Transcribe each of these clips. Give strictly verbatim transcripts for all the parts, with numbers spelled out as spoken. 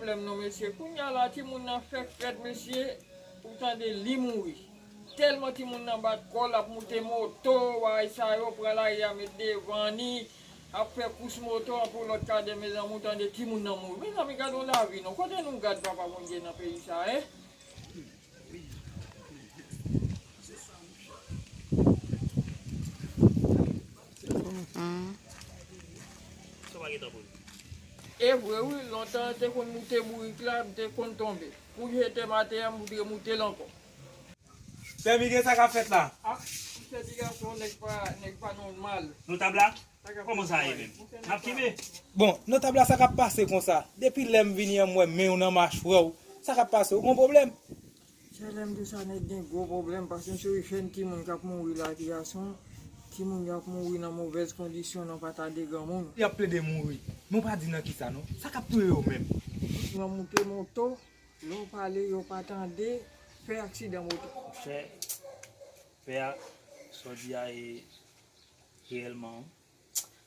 Pwoblèm non mesye. Kounye a la timoun nan fèk fèt mesye, ou tande li mouri. Tèlman timoun nan bat kò l, ap moute moto, bagay sa yo, pran lari a met devan ni, ap fè kous moto an pou lòt kadè, mezanmi, ou tande timoun nan mouri. Mezanmi, gade yon lavi non. Kote nou gad papa Bondye nan peyi sa, en? E vre wi, lontan te konn moute bourik la, m te konn tonbe. Pou jete m atè a, m vle moute l ankò. Pè Miguel, sa k ap fèt la? Ah, misye ti gason, nèg pa, nèg pa nòmal. Notab la? Kòman sa ye menm? N ap kenbe? Bon, notab la, sa k ap pase konsa? Depi lè m vini an, m wè men w nan machwè w. Sa k ap pase? Ou gon pwoblèm? Se lè m di sa nèg gen gwo pwoblèm, paske m sou jèn timoun k ap mouri la, ti gason. Timoun yo ap mouri nan movèz kondisyon, nan pa ta de granmoun. Y ap plede mouri. Men w pa di nan kisa non. Sa k ap touye yo menm? Nan moute moto, lè w pale, yo pa tande, fè aksidan moto. Monchè, pè a, sa w di a e reyèlman.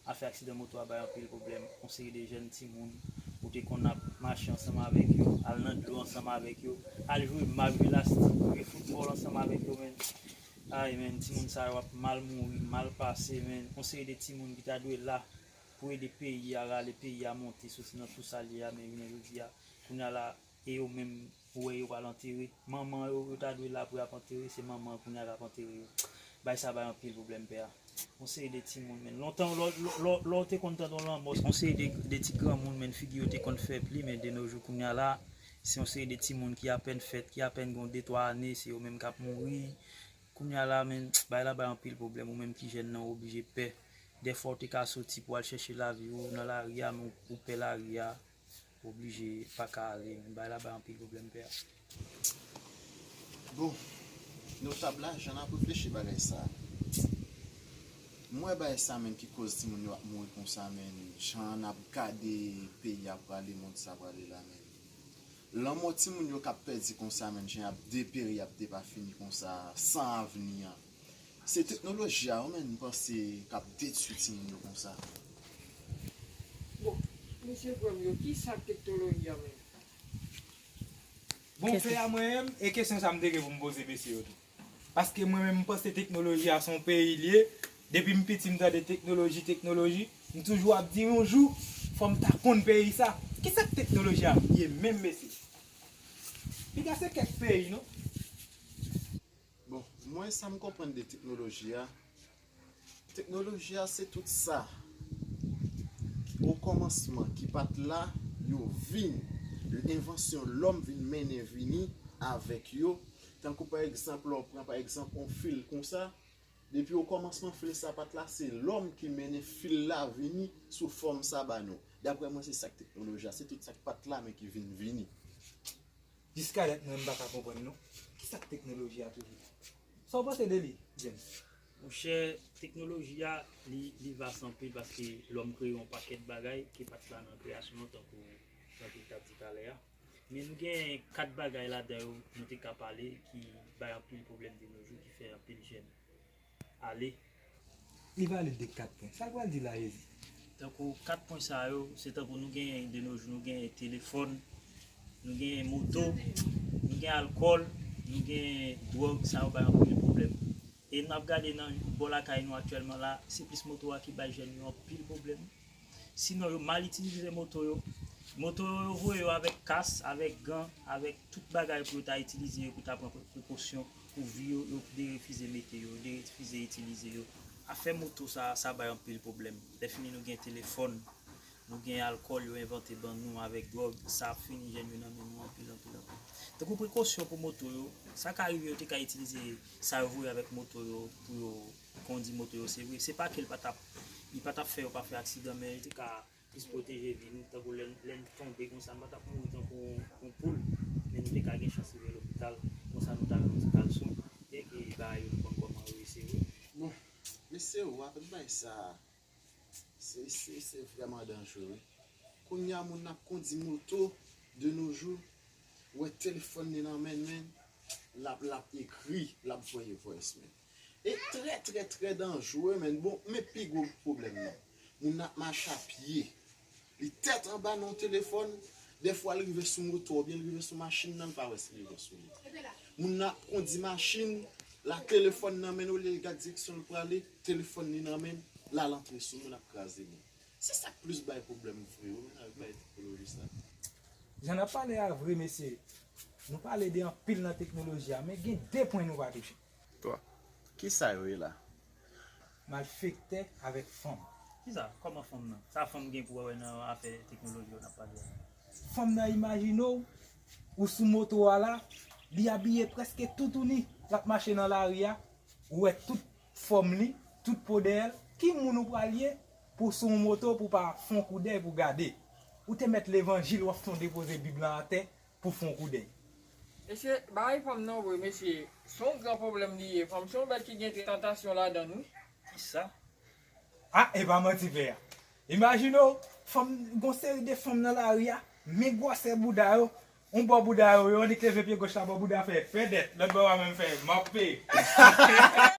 Afè aksidan moto a bay anpil pwoblèm. Yon seri de jèn timoun ou te konn ap mache ansanm avèk yo, al nan dlo ansanm avèk yo, al jwe mab elastik, jwe foutbòl ansanm avèk yo, menn. Ay, menn, timoun sa yo ap mal mouri, mal pase, menn. Yon seri de timoun ki ta dwe la pou ede peyi a rale, peyi a monte, soti nan tou sa l ye a, men jounen jodi a, kounye a la, e yo menm, ou wè yo pral antere. Manman yo, yo ta dwe la pou y ap antere, se manman yo kounye a k ap antere yo. Bagay sa bay anpil pwoblèm, pè a. Yon seri de timoun, menn. Lontan, lè, lè, lè, lè w te konn tande yon lanmò, se yon seri de, de ti granmoun, menn, figi yo te konn fè pli, men de nos jours, kounye a la, se yon seri de timoun ki apèn fèt, ki apèn gen de twa ane, se yo menm k ap mouri. Kounye a la, menn, bagay la bay anpil pwoblèm. Ou menm ki jèn nan, ou oblije pè. Dèfwa, w te ka soti pou al chèche lavi w nan lari a, men w, ou pè lari a. Oblije pa ka ale, men bagay la bay anpil pwoblèm, pè a. Bon, notab la, jan n ap reflechi bagay sa a, m wè bagay sa menm ki koz timoun yo ap mouri konsa, menn, jan n ap gade peyi a prale, mond sa prale la, menn. Lanmò timoun yo k ap pèdi konsa, menn, jan y ap deperi, y ap depafini konsa, san avni an. Se teknoloji a, wi, menn, m panse k ap detwi timoun yo konsa. Bon, mesye frè m yo, ki sa k teknoloji a menm? Bon, pè a, mwen menm, e kesyon sa m te gen pou m poze mesye yo tou. Paske mwen menm, m panse teknoloji a se yon peyi l ye. Depi m piti, m tande teknoloji, teknoloji. M toujou ap di yon jou, fò m ta konn peyi sa. Ki sa k teknoloji a ye menm, mesye? Piga se kèk peyi, non? Bon, mwen sa m konprann de teknoloji a, teknoloji a se tout sa o kòmansman ki pa t la, yo vin, envansyon lòm vin mennen vini avèk yo. Tankou pa egzanp, lè w pran pa egzanp yon fil konsa, depi o kòmansman fil sa pa t la, se lòm ki mennen fil la vini sou fòm sa ba nou. Daprè mwen, se sa k teknoloji a, se tout sa k pa t la, men ki vin vini. Jiska dat mwen m pa ka konprann non. Kisa k teknoloji a toujou? Sa w panse de li, James? Monchè, teknoloji a, li, li vas anpil paske lòm kreye yon pakèt bagay ki pa t la nan kreyasyon an, tankou, tankou l t ap di talè a. Men nou gen kat bagay ladan yo nou te ka pale ki bay anpil pwoblèm de nos jours, ki fè anpil jèn ale. Li pale de kat pwen. Sa l pral di la, Jezi? Tankou kat pwen sa yo, se tankou nou genyen de nos jours, nou genyen telefòn, nou genyen moto, nou gen alkòl, nou gen dwòg, sa yo bay anpil pwoblèm. E n ap gade nan bò lakay nou aktyèlman la, se plis moto a ki bay jèn yo anpil pwoblèm. Sinon, yo mal itilize moto yo. Moto yo, yo voye yo avèk kas, avèk gan, avèk tout bagay pou yo ta itilize yo, pou ta pran pre-, prekosyon pou vi yo, yo derefize mete yo, yo derefize itilize yo. Afè moto sa, sa bay anpil pwoblèm. Lè fini nou gen telefòn, nou gen alkòl yo envante ban nou avèk dwòg, sa ap fini jèn yo nan men nou anpil, anpil, anpil. Tankou prekosyon pou moto yo, sa ka rive yo te ka itilize sa yo voye avèk moto yo pou yo kondi moto yo, se vre. Se pa ke l pa t ap, li pa t ap fè yo pa fè aksidan, men li te ka plis pwoteje vi nou, tankou lè, lè n tonbe konsa, n pa t ap mouri tankou yon, yon poul, men nou te ka gen chans rive lopital, konsa nou ta jwenn yon ti kalson, byenke bagay yo nou konn kòman yo ye, se vre. Bon, mesye, w ap bay sa, se, se, se vrèman danjere, wi. Kounye a, moun ap kondi moto de nos jours, ou wè telefòn li nan men l, men l ap, l ap ekri, l ap voye voice, men. E trè, trè, trè danjere, men. Bon, men pi gwo pwoblèm nan. Moun ap mache a pye. Li tèt anba nan yon telefòn, Dèfwa l rive sou moto oubyen l rive sou machin nan, l pa wè si li rive sou li. Moun nan ap kondi machin, la telefòn nan men l, olye l gad direksyon l prale, telefòn li nan men l, l al antre sou moun, ap kraze moun. Se sa k plis bay pwoblèm vre wi, menm avèk bay teknoloji sa. Jan n ap pale a vre, mesye. Nou pale de anpil nan teknoloji a, men gen de pwen nou pa touche. Twa. Kisa yo ye la? Malfektè avèk fanm. Kisa? Kòman fanm nan? Sa fanm gen pou wè nan afè teknoloji yo n ap pale a? Fanm nan, imajine w, ou sou moto a la, li abiye prèske toutouni, l ap mache nan lari a, ou wè tout fòm li, tout po dèyè l. Ki moun ou pral ye pou w sou yon moto pou w pa fè yon koudèy pou w gade? Ou te mèt levanjil, w ap fè yon depoze Bib lan atè pou w fè yon koudèy. Mesye, bagay fanm nan vre, mesye, se yon gran pwoblèm li ye. Fanm se yon bèt ki gen tantasyon ladan l, wi. Kisa? Ah, e pa manti, frè a. Imajine w, fanm, gon seri de fanm nan lari a, men gwosè bouda yo, yon bò bouda yo, yo annik leve pye goch la, bò bouda fè, fè dèt, lòt bò a menm fè, m ap peye.